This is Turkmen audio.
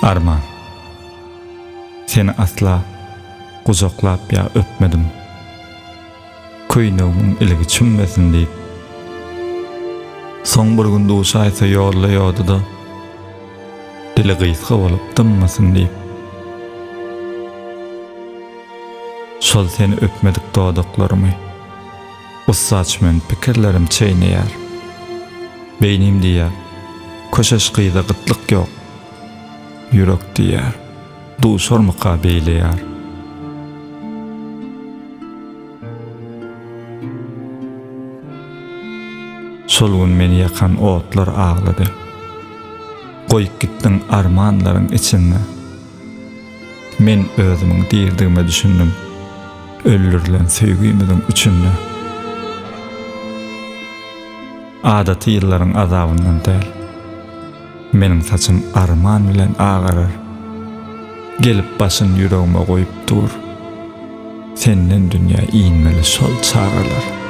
Arman. Seni asla gujaklap ýa öpmedim. Köýnegimiň iligi çümmesin diýip. Soň bir gün duşaýsa ýolda ýodada, Dili gysga bolup dymmasyn diýip. Şol seni öpmedik dodaklarymy. Gussa çümen pikirlerim çeýneýär. Beýnim diýýär, Köşeş gyza gytlyk ýok. Ýürek diýýär, Duşarmyka beýle ýar? Şol gün meni ýakan otlar aglady. Goýup gitdiň armanlaryň içinde. Men özümiň diridigime düşündim. Öldürilen söýgimiziň üçünde. Adaty ýyllaryň azabyndan däl. Meniň saçym arman bilen agarar. Gelip başyn ýüregime goýup dur. Senden dünýä inmeli şol çagalar.